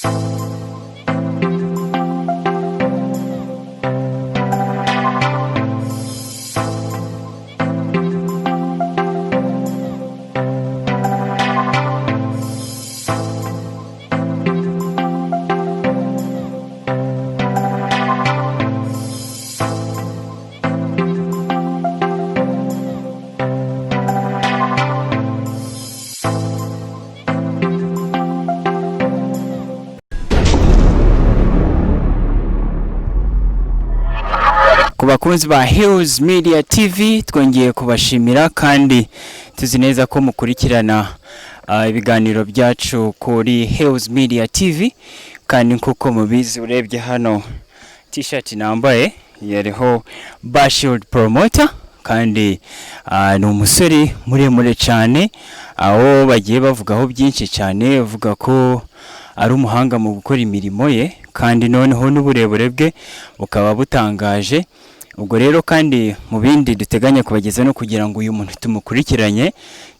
Ku bakunzi ba Hills Media TV, twongeye kubashimira kandi tuzi neza ko mukurikirana ibiganiro byacu kuri Hills Media TV. Kandi nk'uko mubizi, urebye hano T-shirt nambaye yariho Bashield Promoter, kandi ni umusore muremure cyane, aho bagiye bavugaho byinshi cyane, bavuga ko ari umuhanga mu gukora imirimo ye, kandi noneho n'uburebure bwe bukaba butangaje. Ubwo rero kandi mu bindi duteganya kubageza no kugira ngo uyu muntu tumukurikiranye,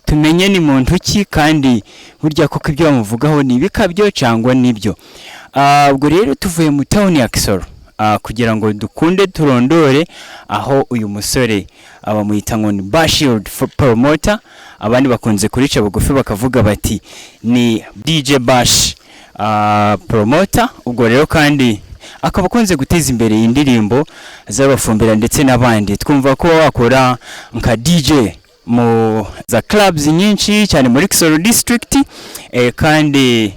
tumenye ni muntu ki, kandi burya koko ibyo bamuvugaho ni ibikabyo cyangwa nibyo. Ubwo rero tuvuye mu town ya Kisoro kugira ngo dukunde turondore aho uyu musore bamwita ngo ni Bashield Promoter, abandi bakunze kurica bugufi bakavuga bati ni DJ Bash Promoter. Ubwo rero kandi akaba akunze guteza imbere indirimbo z'abafumbira ndetse n'abandi. Twumva ko wakora nka DJ mu za clubs nyinshi cyane muri Kisoro District, kandi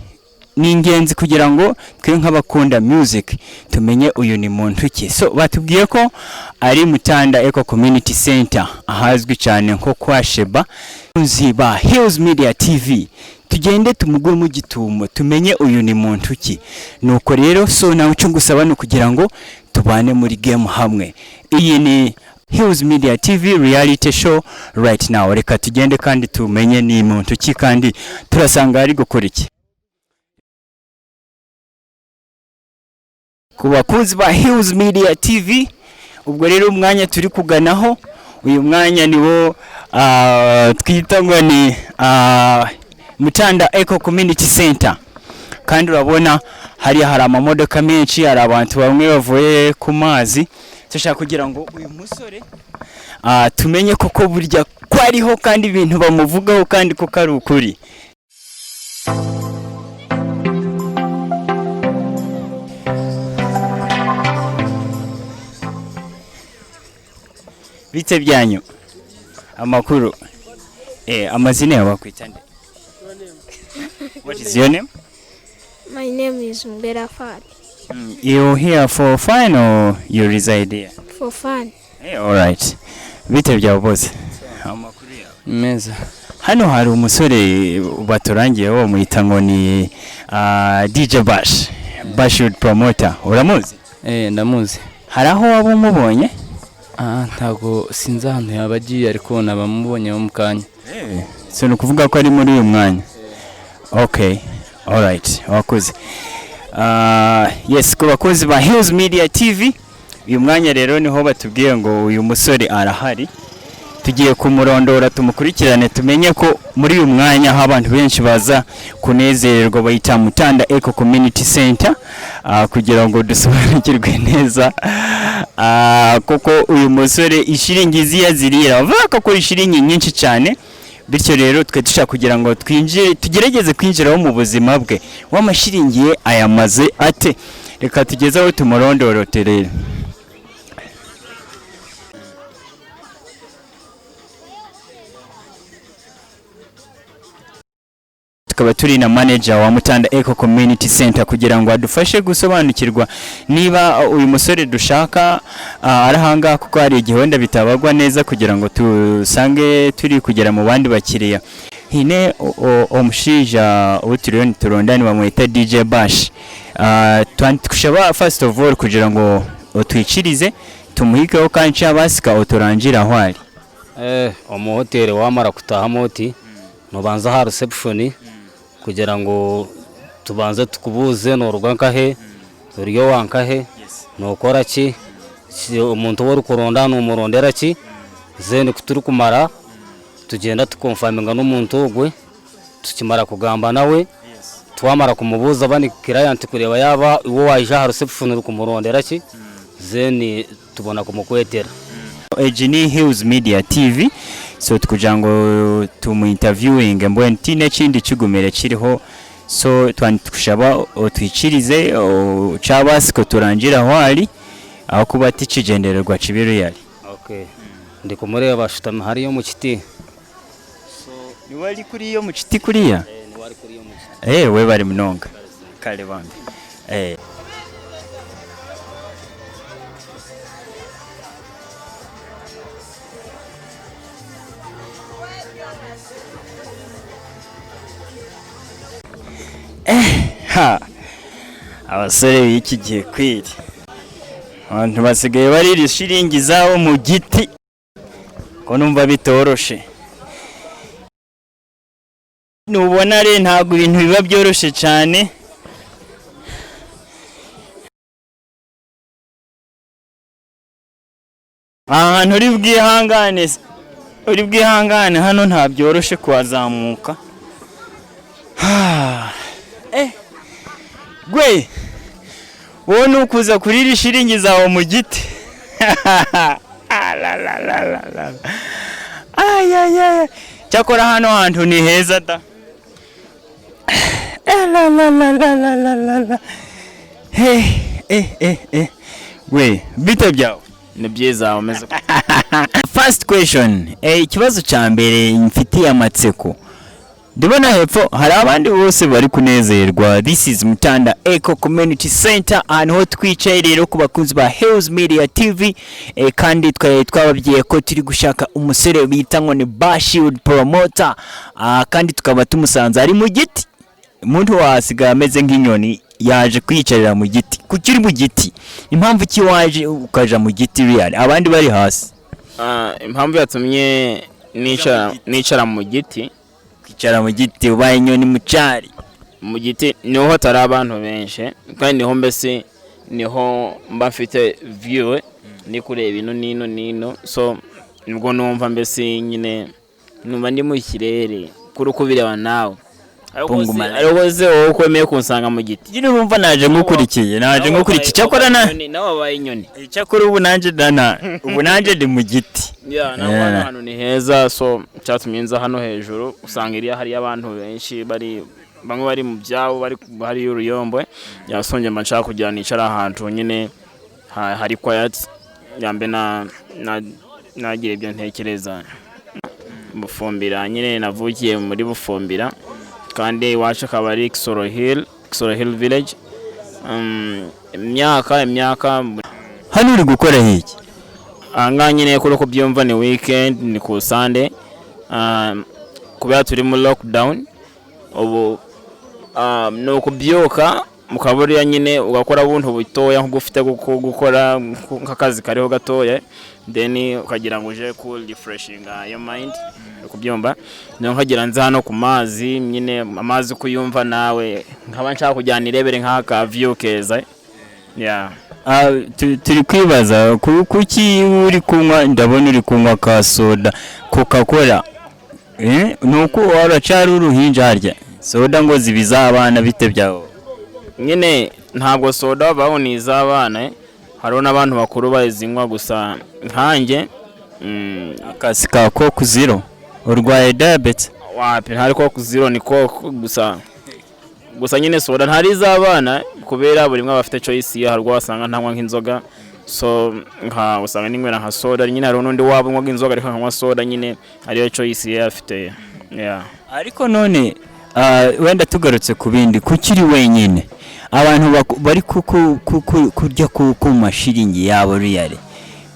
ni ingenzi kugira ngo twe nk'abakunda music tumenye uyu ni muntu ki. So batubwiye ko ari Mutanda Eco Community Center, ahazwi cyane nko kwa Sheba. Ba Hills Media TV, tugende tumugwe mu gitumo, tumenye uyu ni muntu ki. Nuko rero, so nawe icyo ngusaba ni ukugira ngo tubane muri game hamwe. Iyi ni Hills Media TV reality show right now. Reka tugende kandi tumenye ni muntu ki, kandi turasanga ari gukora iki. Ku bakunzi ba Hills Media TV, ubwo rero umwanya turi kuganaho uyu mwanya niwo twita ngo ni Mutanda Eco Community Center. Kandi urabona hariya hari amamodoka menshi, hari abantu bamwe bavuye ku mazi. Dushaka kugira ngo uyu musore tumenye koko burya ko ariho, kandi ibintu bamuvugaho kandi koko ari ukuri. Bite byanyu, amakuru? Amazina yawe bakwita nde? What is your name? My name is Mbera Fad. You here for fun or you reside here? For fun. Hey, all right. Bite byawe bose, amakuru yawe? Meza. Hano hari umusore baturangiye bamwita ngo ni DJ Bash, Bashwood Promoter, uramuzi? Eh, ndamuzi. Hari aho waba umubonye? Ah, ntago sinzi ahantu yaba agiye, ariko nabamubonye mu kanya. So ni ukuvuga ko ari muri uyu mwanya. Okay, alright, wakoze. Yes, ku bakozi ba Hills Media TV, uyu mwanya rero niho batubwiye ngo uyu musore arahari. Tugiye kumurondora, tumukurikirane, tumenye ko muri uyu mwanya aho abantu benshi baza kunezererwa bayita Mutanda Eco Community Center, kugira ngo dusobanukirwe neza kuko uyu musore ishiringi ziya zirira, bavuga ko akora ishiringi nyinshi cyane. Bityo rero twe dushaka kugira ngo twinjire, tugerageze kwinjiraho mu buzima bwe, w'amashiringi ye ayamaze ate. Reka tugeze aho tumurondorote rero. Tukaba turi na manager wa Mutanda Eco Community Center kugira ngo adufashe gusobanukirwa niba uyu musore dushaka ari ahangaha, kuko hari igihe wenda bitabagwa neza kugira ngo tusange turi kugera mu bandi bakiriya. Hine omushaija ou turiyo nituronda nibamweta DJ Bash. Tukushaba first of all kugira ngo otwikirize tumuhikeho kandi kyabasika oturangire aho ari. Omu hoteli wamara kutahamo oti nobanza ha reception kugira ngo tubanze tukubuze noruga nkahe, ori owankahe, nokora ki, omuntu ou orikuronda nomurondera ki. Then kuturikumara tugenda tukonfaminga n'omuntu ogwe, tukimara kugamba nawe. Twamara kumubuza bani client kureba yaba uwo waje aha reception uri kumurondera ki, then tubona kumukwetera. Egi ni Hills Media TV, so tukugira ngo tumuinterviewing mbwenu tiine ekindi kigumire kiriho, so twani tukushaba otwikirize kyabaasika oturangire aho ari ahakuba tikigyendererwa kibi ruyari. Okay, ndi kumureba ashutami hariyo mu kiti. Niwe ari kuriya mu kiti kuriya? Niwe ari kuriyo mu kiti. We bari munonga kale bambi. Ha abasore b'iki gihe kwiri abantu basigaye barira ishiringi zabo mu giti, ko numva bitoroshe. Nubona re ntabwo ibintu biba byoroshe cyane. Ahantu uri bwihangane hano nta byoroshe kuhazamuka. Gwe wowe nukuza kurira ishiringi zawe mu giti. Alalalalala. Ayayaya, cyakora hano hantu ni heza da. Alalalalala. Hey, eh eh eh we bite byawe? Ni byiza, umeze? First question, ikibazo cya mbere mfitiye amatsiko, ndibona hepfo hari abandi bose bari kunezerwa. This is Mutanda Eco Community Center, ahantu ho twicaye rero ku bakunzi ba Hills Media TV, kandi twari twababwiye ko turi gushaka umusore bita ngo ni Bashield Promoter, kandi tukaba tumusanze ari mu giti. Umuntu wasigaye ameze nk'inyoni yaje kwiyicarira mu giti. Kuki uri mu giti? Impamvu ki waje ukaja mu giti real abandi bari hasi? Impamvu yatumye nicara mu giti, kwicara mu giti ubaye inyoni mu cyari. Mu giti niho hatari abantu benshi, kandi niho mbese niho mba mfite view, ndi kureba ino n'ino n'ino, so nibwo numva mbese nyine numva ndi mu kirere kuri uko ubireba nawe. Pungu malaya. Ariko se wowe uko wemeye kunsanga mu giti? Nyine urumva naje nkukurikiye, cyakora na Nawe wabaye inyoni. Cyakora ubu nanjye dana ubu nanjye ndi mu giti. Yeah, naho hano hantu ni heza, so cyatumye nza hano hejuru. Usanga iriya hariyo abantu benshi, bari bamwe bari mu byabo, bari hariyo uruyombwe yasonge, mba nshaka kugira nicara ahantu nyine hari quiet yambe na nagira ibyo ntekereza. Bufumbira nyine, navukiye muri Bufumbira, kandi iwacu akaba ari Kisoro Hill, Kisoro Hill Village. Imyaka Hano uri gukora iki? Ahangaha nyine kuri uko byumva ni weekend, ni ku Sunday. Kubera turi muri lockdown ubu, ni ukubyuka mukaburiya nyine ugakora buntu butoya nk'ubwo ufite gukora nk'akazi kariho gatoya, then ukagira ngo uje ku refreshinga your mind, uri kubyumva? Niyo nkagira nza hano ku mazi nyine, amazi kuyumva nawe, nkaba nshaka kujyana irebere nk'aka view keza, yeah. Turi kwibaza kuki uri kunywa, ndabona uri kunywa ka soda Coca Cola, nuko waracyari uruhinja, harya soda ngo zibiza abana, bite byawe? Nyine ntabwo soda babaho ni iz'abana, eh. Hariho n'abantu bakuru bazinywa, gusa nkanjye Akasi ka Coke Zero, urwaye diabetes? Wapi, ntari Coke Zero, ni Coke gusa. Gusa nyine soda ntari iz'abana kubera buri umwe aba afite choice ye. Hari ubwo wasanga ntanywa nk'inzoga, so nka usanga ninywera nka soda nyine. Hariho n'undi waba unywa inzoga ariko akanywa soda nyine, ariyo choice ye afite, yeah. Ariko none wenda tugarutse ku bindi, kuki uri wenyine? Abantu bari kurya ku mashiringi yabo riyare,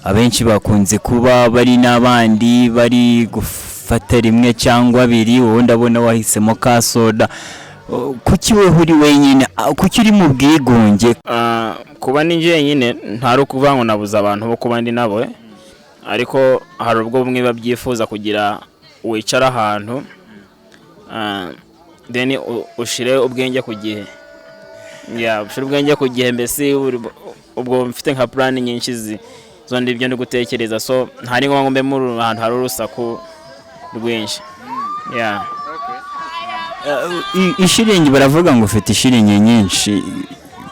abenshi bakunze kuba bari n'abandi bari gufata rimwe cyangwa abiri, wowe ndabona wahisemo ka soda. Kuki wowe uri wenyine? Kuki uri mu bwigunge? Kuba ni njyenyine ntari ukuvuga ngo nabuze abantu bo kuba ndi nabo, eh. Ariko hari ubwo bumwe babyifuza kugira wicara ahantu, then ushire ubwenge ku gihe, yeah, ushire ubwenge ku gihe mbese ubwo mfite nka plan nyinshi zo ndi ibyo ndi gutekereza, so ntari ngombwa ngo mbe muri ahantu hari urusaku rwinshi, yeah. Ishiringi baravuga ngo ufite ishiringi nyinshi,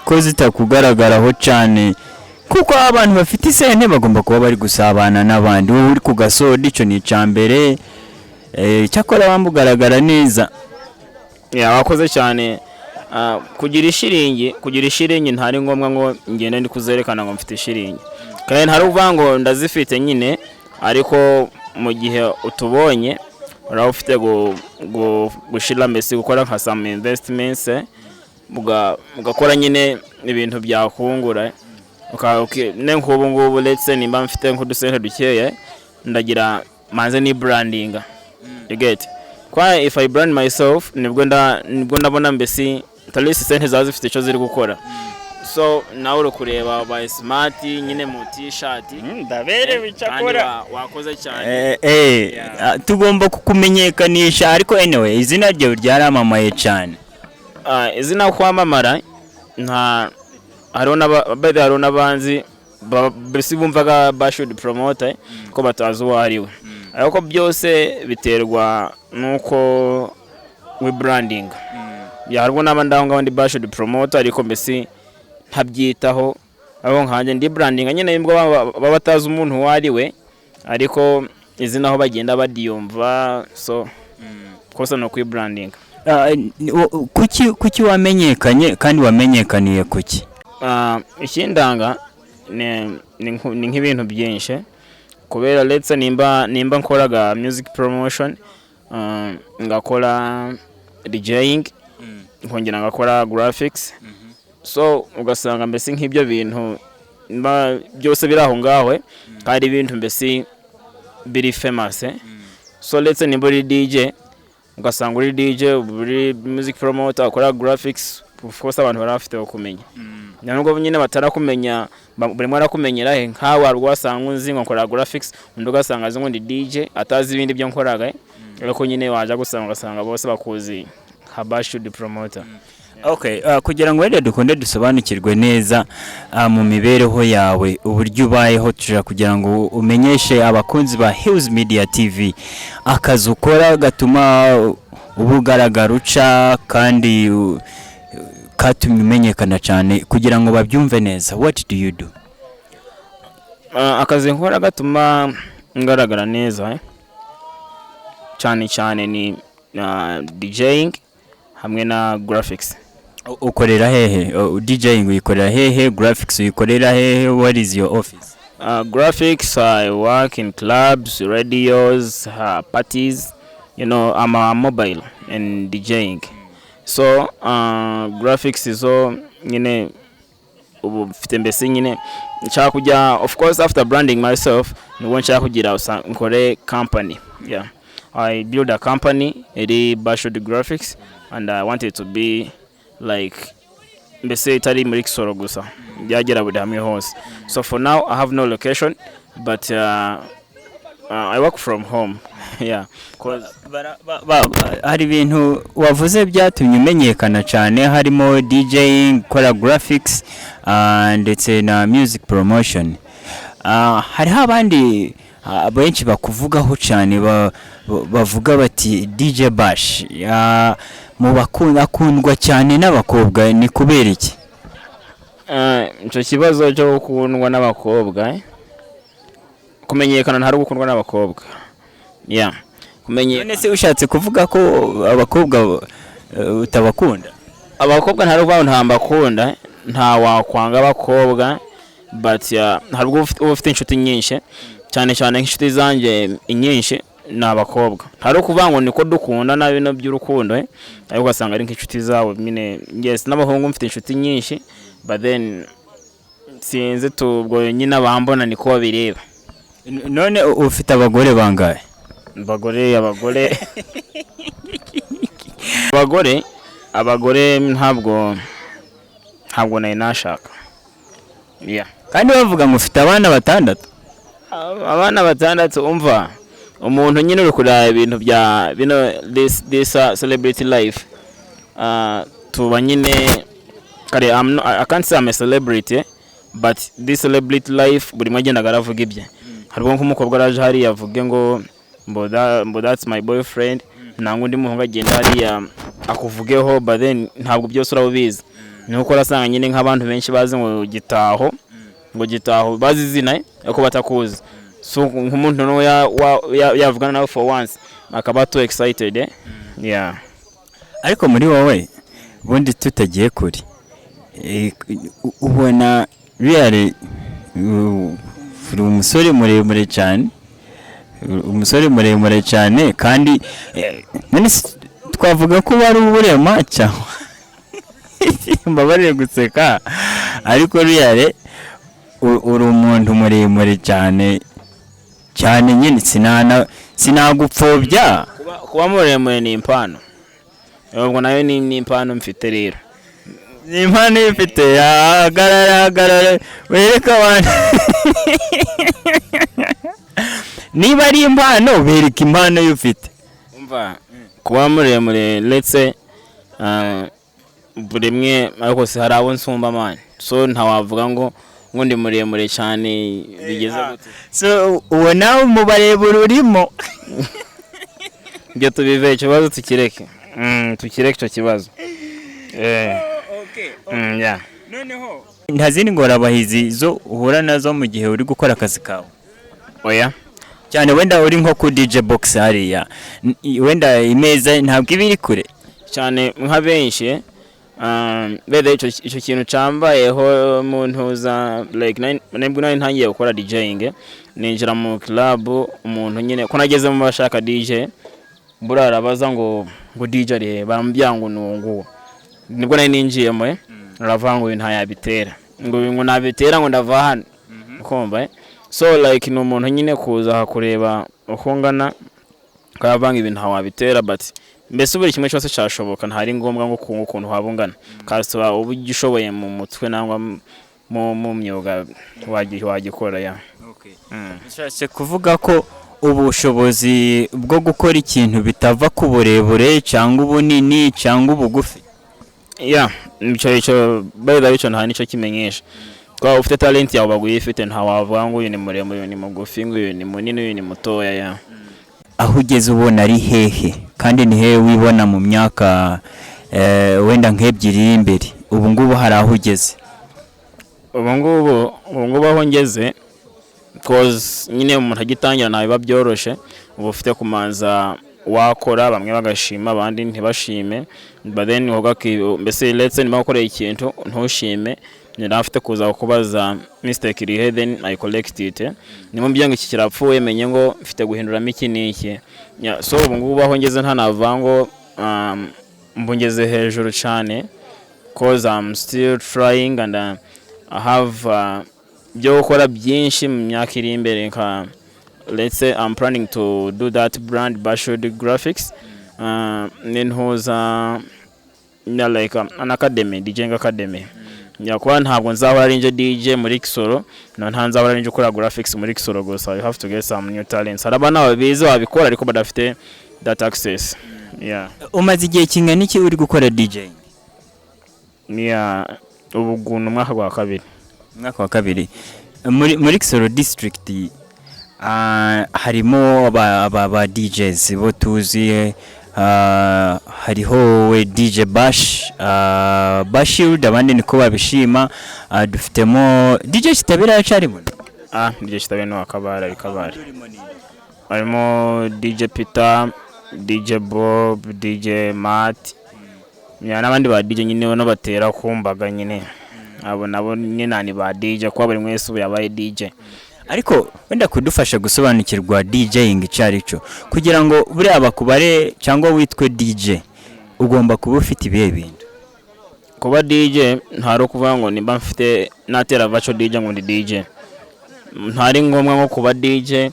ko zitakugaragaraho cyane, kuko abantu bafite isente bagomba kuba bari gusabana n'abandi. Wowe uri ku gasoda, icyo ni icya mbere. Cyakora wamba ugaragara neza. Yeah, wakoze cyane. Kugira ishiringi ntari ngombwa ngo ngende ndi kuzerekana ngo mfite ishiringi, kandi ntari ukuvuga ngo ndazifite nyine. Ariko mu gihe utubonye, uraba ufite gushira mbese gukora nka some investments, ugakora nyine ibintu byakungura. Ne nk'ubu ngubu, let's say nimba mfite nk'udusente dukeya, ndagira manze ni brandinga, you get? Kwa if I brand myself, nibwo ndabona mbese at least sente zaba zifite icyo ziri gukora. So nawe uri kureba by smart nyine mu T-shirt. Ndaberewe. Kandi wakoze cyane. Tugomba kukumenyekanisha, ariko anyway izina ryawe ryaramamaye cyane. Izina kwamamara, nta hariho hariho n'abanzi mbese bumvaga Bashood Promoter ko batazi uwo ari we, ariko byose biterwa n'uko we branding ya. Hariho n'aba ndaho ngaho ndi Bashood Promoter, ariko mbese ntabyitaho. Aho nkanjye ndi branding nyine, nibwo baba batazi umuntu uwo ari we, ariko izina aho bagenda badiyumva. So kose ni ukwibrandinga. Kuki wamenyekanye, kandi wamenyekaniye kuki? Ikindanga ni nk'ibintu byinshi, kubera let's say nimba nkoraga music promotion, ngakora DJing, nkongera ngakora graphics, so ugasanga mbese nk'ibyo bintu byose biri aho ngaho, kandi ibintu mbese biri famous. So let's say nimba uri DJ, ugasanga uri DJ, uri music promoter, ukora graphics, of course abantu bari bafite bakumenya. Nubwo nyine batarakumenya, buri umwe arakumenyera he. Nkawe hari ubwo wasanga unzi ngo nkora graphics, undi ugasanga azi ngo ndi DJ, atazi ibindi byo nkoraga, ariko nyine waja gusanga ugasanga bose bakuzi nka Bashood Promoter. Okay, kugira ngo wenda dukunde dusobanukirwe neza mu mibereho yawe, uburyo ubayeho, tushaka kugira ngo umenyeshe abakunzi ba Hills Media TV akazi ukora gatuma uba ugaragara uca, kandi katumye umenyekana cyane, kugira ngo babyumve neza. What do you do? Akazi nkora gatuma ngaragara neza, cyane cyane ni DJing hamwe na graphics. Ukorera hehe? DJing uyikorera hehe? Graphics uyikorera hehe? What is your office? Graphics, I work in clubs, radios, parties. I'm a mobile and DJing. So graphics zo nyine ubu mfite mbese nyine nshaka kujya, of course after branding myself, nibwo nshaka kugira nkore company. Yeah. I build a company iri Bashood Graphics, and I want it to be like mbese itari muri Kisoro gusa, byagera buri hamwe hose. So for now I have no location, but I work from home, yeah, 'cause Hari ibintu wavuze byatumye umenyekana cyane, harimo DJing, gukora graphics, ndetse na music promotion. Hariho abandi benshi bakuvugaho cyane, bavuga bati DJ Bash mu bakunda akundwa cyane n'abakobwa, ni kubera iki? Icyo kibazo cyo gukundwa n'abakobwa, kumenyekana ntari gukundwa n'abakobwa, yeah, kumenye. None se ushatse kuvuga ko abakobwa utabakunda? Abakobwa ntari ukuvuga ngo nta mbakunda, nta wakwanga abakobwa, but hari ubwo uba ufite inshuti nyinshi, cyane cyane nk'inshuti zanjye inyinshi ni abakobwa. Ntari ukuvuga ngo niko dukunda na bino by'urukundo, ariko ugasanga ari nk'inshuti zabo nyine. Yes, n'abahungu mfite inshuti nyinshi, but then sinzi tubwo nyine abambona niko babireba. None ufite abagore bangahe? Abagore ntabwo nari nashaka, yeah. Kandi bavuga ngo ufite abana batandatu. Abana batandatu, umva, umuntu nyine uri kureba ibintu bya bino this celebrity life, tuba nyine kare. I'm not, I can't say I'm a celebrity, but this celebrity life buri umwe agendaga aravuga ibye. Hari ubwo nk'umukobwa araje hariya avuge ngo mbo that's my boyfriend. Nangwa undi muhungu agenda hariya akuvugeho, but then ntabwo byose uraba ubizi. Ni uko urasanga nyine nk'abantu benshi bazi ngo Gitaho, ngo Gitaho, bazi izina ariko batakuzi. So nk'umuntu noneho yavugana nawe for once akaba too excited, eh? Yeah. Ariko muri wowe, ubundi tutagiye kure, ubona really uri umusore muremure cyane, uri umusore muremure cyane, kandi none se twavuga ko wari uburema cyangwa? Mbabarire guseka, ariko really uri umuntu muremure cyane cyane nyine, sinagupfobya. Kuba muremure ni impano, ubwo nayo ni impano mfite rero. Ni impano ifite. Hagarara, hagarara, wereke abantu niba ari impano, bereka impano yo ufite. Umva, kuba muremure, let's say buri mwe, ariko si hari abo nsumba man, so ntawavuga ngo ndi muremure cyane bigeze gute. So uwo nawe mu barebure urimo. Ibyo tubive, ikibazo tukireke. Tukireke icyo kibazo. Yeah. Nta zindi ngorabahizi zo uhura nazo mu gihe uri gukora akazi kawe? Oya. Cyane wenda uri nko ku DJ box hariya, wenda imeza ntabwo iba iri kure. Cyane nka benshi, bede icyo kintu cambayeho mu ntuza, like nibwo nari ntangiye gukora DJing, ninjira mu club, umuntu nyine ko nageze mu bashaka DJ, buriya arabaza ngo DJ ari he? Baramubwira ngo ni uwo nguwo. Nibwo nari ninjiyemo, aravuga ngo uyu ntayabitera, ngo uyu ngo nabitera, ngo ndava hano, ukumva, eh? So like ni umuntu nyine kuza kureba uko ngana akavanga ibintu ntawabitera, but mbese buri kimwe cyose cyashoboka. Ntari ngombwa ngo kunga ukuntu waba ungana, kasaba uba ugishoboye mu mutwe nangwa mu myuga wagikora ya. Bishatse kuvuga ko ubushobozi bwo gukora ikintu bitava ku burebure cyangwa ubunini cyangwa ubugufi. Yeah, icyo by the way, icyo nta nicyo kimenyesha kwa ufite talent yawe baguyifite. Nta wavuga ngo uyu ni muremure, uyu ni mugufi, ngo uyu ni munini, uyu ni mutoya ya. Aho ugeze ubona ari hehe, kandi ni hehe wibona mu myaka wenda nk'ebyiri iri imbere? Ubu ngubu hari aho ugeze? Ubu ngubu aho ngeze, cause nyine umuntu agitangira ntabwo biba byoroshe, uba ufite kumanza wakora, bamwe bagashima, abandi ntibashime, but then mbese let's say niba wakoreye ikintu ntushime, nyina afite kuza kukubaza mistake iri he, then I correct it. Niba mbwiye ngo iki kirapfuye, menye ngo mfite guhinduramo iki n'iki. Yeah, so ubu ngubu aho ngeze ntanavuga ngo mbu ngeze hejuru cyane, cause I'm still trying and I have byo gukora byinshi mu myaka iri imbere. Nka let's say I'm planning to do that brand Bashod Graphics, nintuza na like an academy, DJing academy. Nyakuba ntabwo nzahora ari nje DJ muri Kisoro, no nta nzahora ari nje ukora graphics muri Kisoro gusa. You have to get some new talents. Hari abana babizi babikora ariko badafite that access, yeah. Umaze igihe kingana iki uri gukora DJ? Yeah, ubu ni umwaka wa kabiri. Umwaka wa kabiri. Muri Kisoro District harimo aba DJs bo tuzi, hariho we DJ Bash, Bashield, abandi niko babishima. Dufitemo DJ Kitabira, yacarimo? Ah, DJ Kitabira ni wakabari, ari kabari. Harimo DJ Peter, DJ Bob, DJ Matt, ya n'abandi ba DJ nyine bano batera kumbaga nyine. Abo nabo nyine ni ba DJ, kuba buri wese ubu yabaye DJ. Ariko wenda kudufasha gusobanukirwa DJing icyo ari cyo, kugira ngo buriya bakubare cyangwa witwe DJ, ugomba kuba ufite ibihe bintu? Kuba DJ ntari ukuvuga ngo nimba mfite natera virtual DJ ngo ndi DJ. Ntari ngombwa nko kuba DJ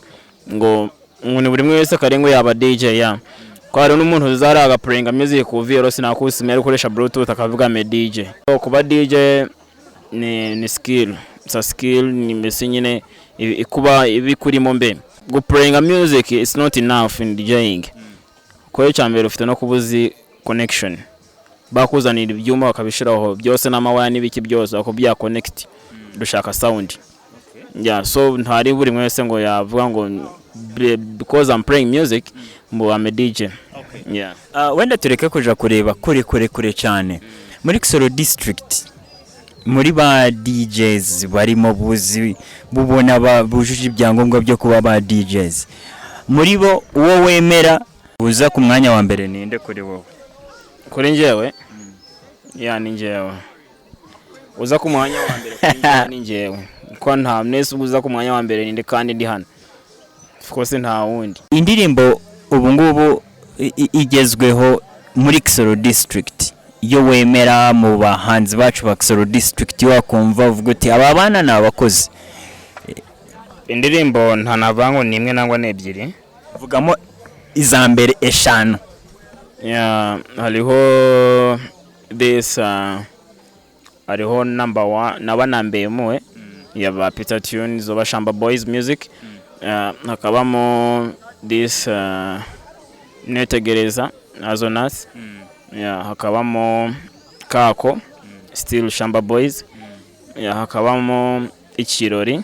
ngo ni buri wese kare ngo yaba DJ ya. Ko hari n'umuntu uzara agaplayinga music ku VLC nakusime ari gukoresha Bluetooth akavuga me DJ. So, kuba DJ ni skill. It's a skill, ni mbese nyine kuba ibikurimo mbe. Guplayinga music is not enough in DJing. Ko icya mbere ufite no kuba uzi connection. Bakuzanira ibyuma bakabishiraho byose n'amawaya n'ibiki byose bakubya connect, dushaka sound. Yeah, so ntari buri wese ngo yavuga ngo because I'm playing music ngo I'm a DJ. Yeah. Wenda tureke kuja kureba kure kure kure cyane. Muri Kisoro District, muri ba DJs barimo buzi bubona bujuje ibyangombwa byo kuba ba DJs, muri bo uwo wemera uza ku mwanya wa mbere ninde kuri wowe? Kuri njyewe, yeah, ni njyewe uza ku mwanya wa mbere. Kuri njyewe ni njyewe, ko nta mwese uza ku mwanya wa mbere ninde kandi ndi hano? Of course nta wundi. Indirimbo ubu ngubu igezweho muri Kisoro District iyo wemera mu bahanzi bacu ba Kisoro District, wakumva uvuga uti: "Aba bana ni abakozi"? Indirimbo nta navuga ngo ni imwe nangwa ni ebyiri. Vugamo iza mbere eshanu. Yeah, hariho this hariho number one naba nambeyemuwe ya ba Peter Tunes oba Shamba Boys Music. Hakabamo this Netegereza Azonas. Yeah, hakabamo Kako, still Shamba Boys. Yeah, hakabamo Ikirori,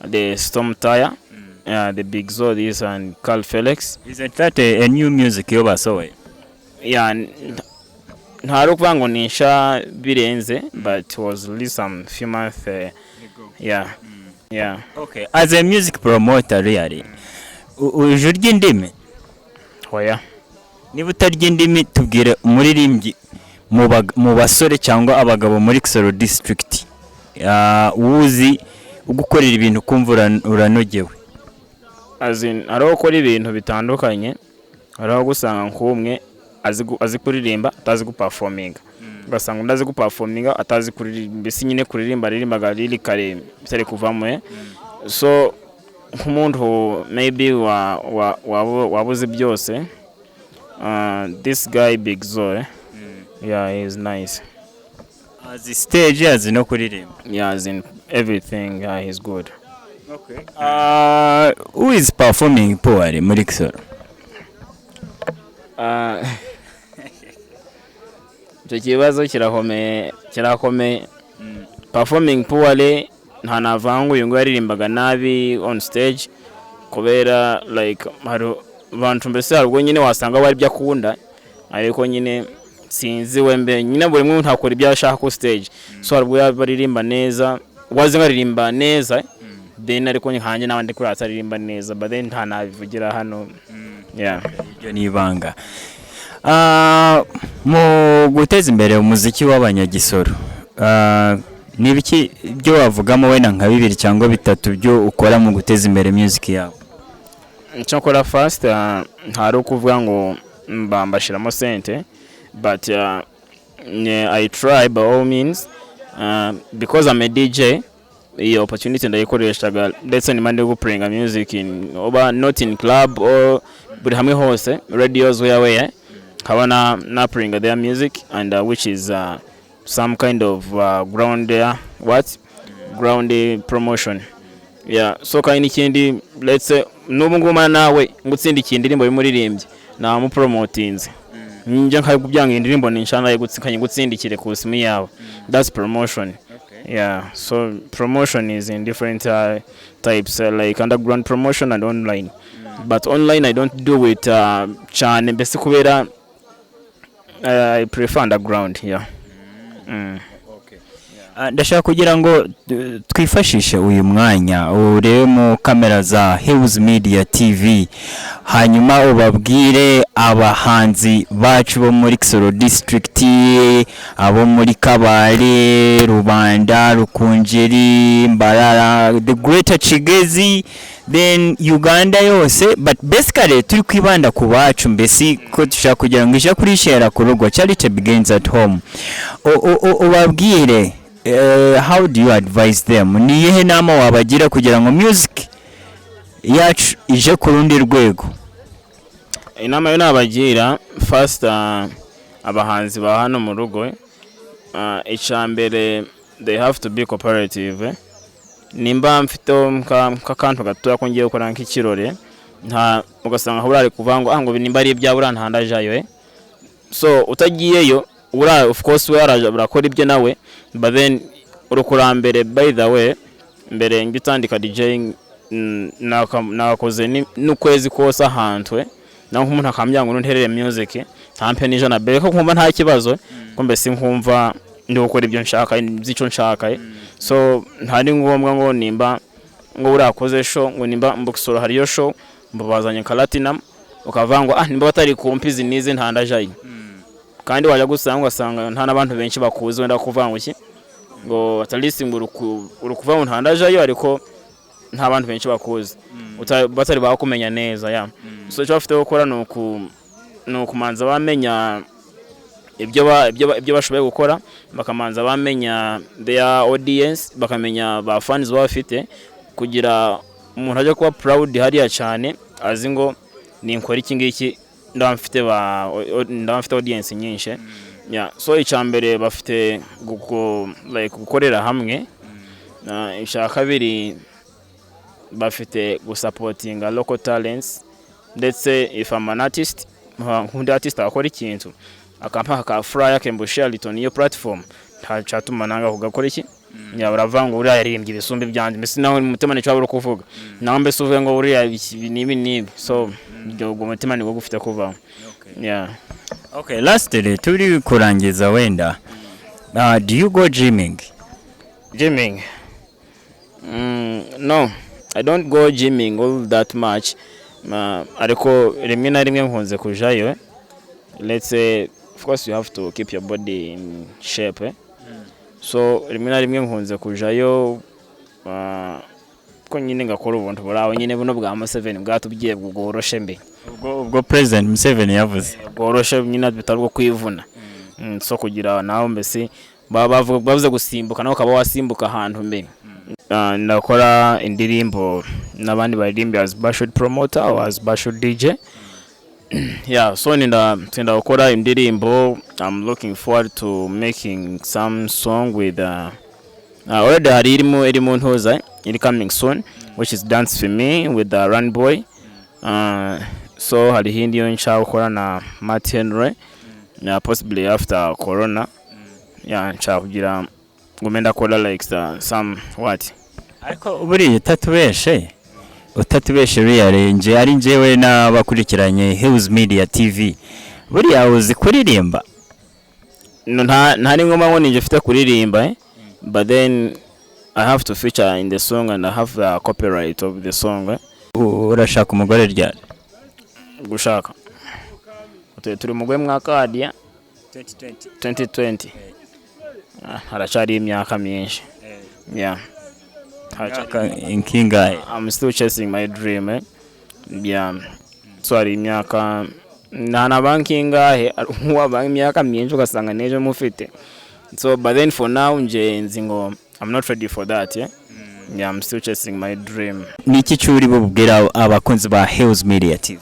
the Storm Tire, yeah, the Big Zo this and Carl Felix. Isn't that a new music yo basohoye? Yeah, ntari ukuvuga ngo ni nsha birenze, but it was released some few months yeah. Okay, as a music promoter, really, uje urya indimi? Oya. Niba utarya indimi, tubwire umuririmbyi mu basore cyangwa abagabo muri Kisoro District wuzi ugukorera ibintu kumva uranogewe. As in, hariho gukora ibintu bitandukanye. Hariho gusanga nk'umwe azi kuririmba atazi guperforminga, ugasanga undi azi guperforminga atazi kuririmba. Mbese nyine kuririmba aririmbaga riri kare bitari kuvamo. So nk'umuntu maybe wabuze byose, this guy Big Zoe, yeah, he is nice. Azi stage, azi no kuririmba. Yeah, as in everything, yeah, he's good. Who is performing poorly muri Kisoro? Icyo kibazo kirahomeye, kirakomeye. Performing poorly, nta navanga uyu nguyu yaririmbaga nabi on stage, kubera like hari abantu mbese hari ubwo nyine wasanga bari ibyo akunda, ariko nyine sinzi we mbe nyine buri muntu ntakora ibyo ashaka ku stage. So hari ubwo yaba aririmba neza, wazi ngo aririmba neza, then ariko nkanjye n'abandi kuri ataririmba neza, but then nta nabivugira hano, yeah. Iryo ni ibanga. Mu guteza imbere umuziki w'abanyagisoro, ni ibiki byo wavugamo wenda nka bibiri cyangwa bitatu byo ukora mu guteza imbere music yawe? Icyo nkora first, ntari ukuvuga ngo mba mbashiramo sente, but I try by all means, because I'm a DJ. Iyo opportunity ndayikoreshaga, ndetse nima ndi guplayinga music in oba not in club or buri hamwe hose, radios, where nkaba na playinga their music and which is some kind of ground, what, ground promotion, yeah. So kandi n'ikindi, let's say n'ubu ngubu mana nawe ngutsindikiye indirimbo y'umuririmbyi, namupromotinze, njya nkabikubyanga indirimbo ni nshana gutsindikire ku simu yawe, that's promotion, yeah. So promotion is in different types, like underground promotion and online, but online I don't do it cyane mbese kubera I prefer underground, yeah. Ndashaka kugira ngo twifashishe uyu mwanya urebe mu kamera za Hills Media TV, hanyuma ubabwire abahanzi bacu bo muri Kisoro District, abo muri Kabale, Rubanda, Rukungiri, Mbarara, the Greater Kigezi, then Uganda yose, but basically turi kwibanda ku bacu mbese ko dushaka kugira ngo ije kuri share ku rugo. Charity begins at home. Ubabwire, how do you advise them? Ni iyihe nama wabagira kugira ngo music yacu ije ku rundi rwego? Inama yo nabagira first, abahanzi ba hano mu rugo, icya mbere they have to be cooperative. Nimba mfite nk'akantu gatoya ko ngiye gukora nk'ikirore, nta ugasanga aho ari kuvuga ngo ngo nimba ari ibyawe uriya ntandajayo. So utagiyeyo uriya, of course we araje urakora ibyo nawe, but then urukurambere. By the way, mbere ngitandika DJ, nakakoze n'ukwezi kose ahantu. Naho nk'umuntu akambwira ngo nterere music, ntampe n'ijana mbere, ko nkumva nta kibazo, ko mbese nkumva ndi gukora ibyo nshaka, by'icyo nshaka. So ntari ngombwa ngo nimba ngo urakoze show, ngo nimba mbukisoro hariyo show mbazanye nka Latinum, ukavuga ngo ah, nimba batari kumpa izi n'izi ntandajayo, kandi wajya gusanga ugasanga nta n'abantu benshi bakuzi. Wenda kuvuga ngo iki, ngo at least ngo uri kuvuga ngo ntandajayo, ariko nta bantu benshi bakuzi, batari bakumenya neza ya. So icyo bafite gukora ni ukumanza bamenya ibyo bashoboye gukora, bakamanza bamenya their audience, bakamenya ba fans baba bafite, kugira umuntu ajya kuba proud hariya cyane, azi ngo ninkora iki ngiki ndaba mfite audience nyinshi. Yeah, so icya mbere bafite like gukorera hamwe. Icya kabiri bafite gusupportinga local talents. Ndetse if I'm an artist, nk'undi artist akora ikintu akampa ka flyer kembo share it on iyo platform, nta cyatuma nanga kugakora iki. Ya, uravuga ngo uriya yaririmbye ibisumbi byanjye, mbese nawe mu mutima nicyo waba uri kuvuga, nawe mbese uvuge ngo uriya ibi n'ibi n'ibi. So ibyo ubwo mutima nibwo gufite kuvaho, yeah. Okay, lastly, turi kurangiza wenda, do you go gymming? Gymming? No, I don't go gymming all that much. Ariko rimwe na rimwe nkunze kujayo. Let's say, of course you have to keep your body in shape, eh? So rimwe na rimwe nkunze kujayo, ko nyine ngakora ubuntu buraho nyine buno bwa Museveni bwatubwiye bworoshe mbe. Ubwo President Museveni yavuze. Bworoshe nyine, bitari ubwo kwivuna. So kugira nawe mbese baba bavuze gusimbuka, nawe ukaba wasimbuka ahantu mbe. Ndakora indirimbo n'abandi baririmbi as Bashod promoter or as Bashod DJ. Yeah, so ninda gukora indirimbo. I'm looking forward to making some song with already hari irimo iri mu ntuza, iri coming soon, which is Dance For Me with the Run Boy. So hari hindi yo nshaka gukora na Matt Henry, yeah, possibly after corona. Yeah, nshaka kugira ngume ndakora like some what. Ariko buriya utatubeshe riyarenje ari njyewe n'abakurikiranye Hills Media TV, buriya uzi kuririmba? No, nta ni ngombwa ngo ninjye ufite kuririmba, eh? But then I have to feature in the song and I have the copyright of the song, eh? Urashaka umugore ryari? Gushaka, turi mugwe mwaka hadiya 2020. Ah, haracari imyaka myinshi, yeah. Nkingahe? I'm still chasing my dream, eh? Yeah, so hari imyaka nta na banki ingahe waba imyaka myinshi ugasanga n'ejo mufite. So but then for now nje nzi ngo I'm not ready for that, yeah? Yeah, I'm still chasing my dream. Ni iki cyuri bubwira abakunzi ba Hills Media TV?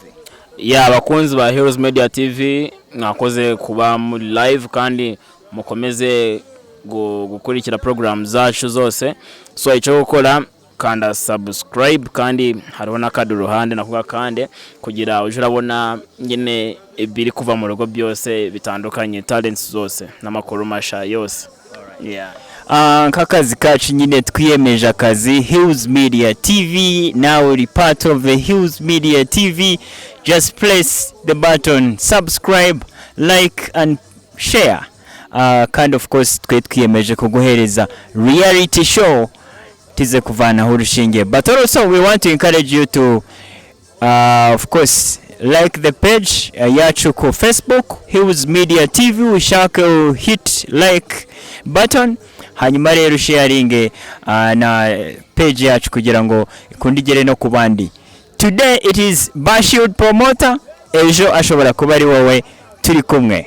Yeah, abakunzi ba Heroes Media TV, mwakoze kuba muri live kandi mukomeze gukurikira program zacu zose. So icyo gukora, kanda subscribe, kandi hariho n'akandi uruhande nako gakande, kugira uje urabona nyine ibiri kuva mu rugo byose bitandukanye, talents zose n'amakuru masha yose, yeah. Nk'akazi kacu nyine twiyemeje akazi Hills Media TV. Now uri part of the Hills Media TV. Just press the button subscribe, like and share. Kandi of course twe twiyemeje kuguhereza reality show tize kuvanaho urushinge, but also we want to encourage you to of course like the page yacu ku Facebook, Hills Media TV. Ushake hit like button, hanyuma rero sharinge na page yacu kugira ngo ikunde igere no ku bandi. Today it is Bashield Promoter, ejo ashobora kuba ari wowe. Turi kumwe.